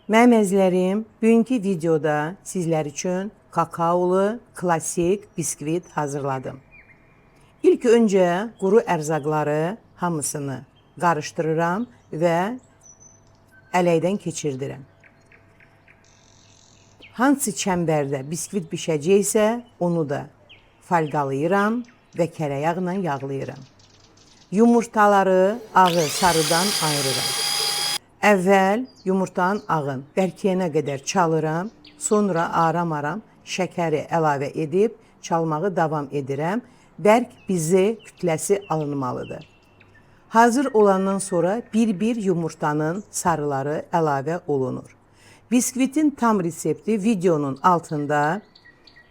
Mənim əzizlərim, bugünkü videoda sizlər üçün kakaolu klasik biskvit hazırladım. İlk öncə quru ərzaqları hamısını qarışdırıram və ələkdən keçirdirəm. Hansı çəmbərdə biskvit bişəcəksə, onu da falqalayıram və kərəyağla yağlayıram. Yumurtaları ağı sarıdan ayırıram. Əvvəl yumurtanın ağın bərkiyənə qədər çalıram, sonra aram-aram şəkəri əlavə edib çalmağı davam edirəm. Bərk bizi kütləsi alınmalıdır. Hazır olandan sonra bir-bir yumurtanın sarıları əlavə olunur. Biskvitin tam resepti videonun altında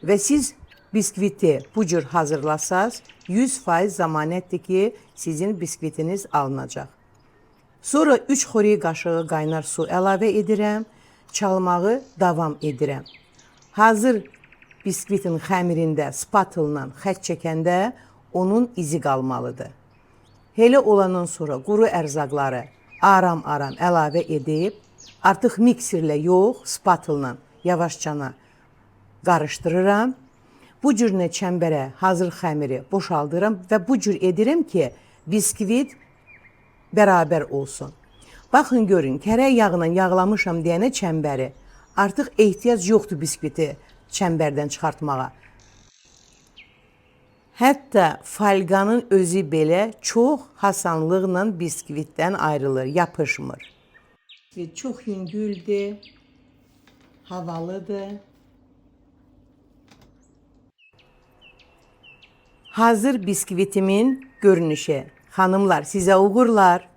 və siz biskviti bu cür hazırlasaz 100% zəmanətdir ki, sizin biskvitiniz alınacaq. Sonra 3 xörək qaşığı qaynar su əlavə edirəm, çalmağı davam edirəm. Hazır biskvitin xəmirində spatulla xətt çəkəndə onun izi qalmalıdır. Elə olandan sonra quru ərzaqları aram-aram əlavə edib, artıq mikserlə yox, spatulla yavaşcana qarışdırıram. Bu cür nə çəmbərə hazır xəmiri boşaldıram və bu cür edirəm ki, biskvit bərabər olsun. Baxın görün, kərək yağla yağlamışam deyənə çəmbəri. Artıq ehtiyac yoxdur biskviti çəmbərdən çıxartmağa. Hətta falqanın özü belə çox asanlıqla biskvitdən ayrılır, yapışmır. Biskvit çox yüngüldür, havalıdır. Hazır biskvitimin görünüşü. Xanımlar, sizə uğurlar.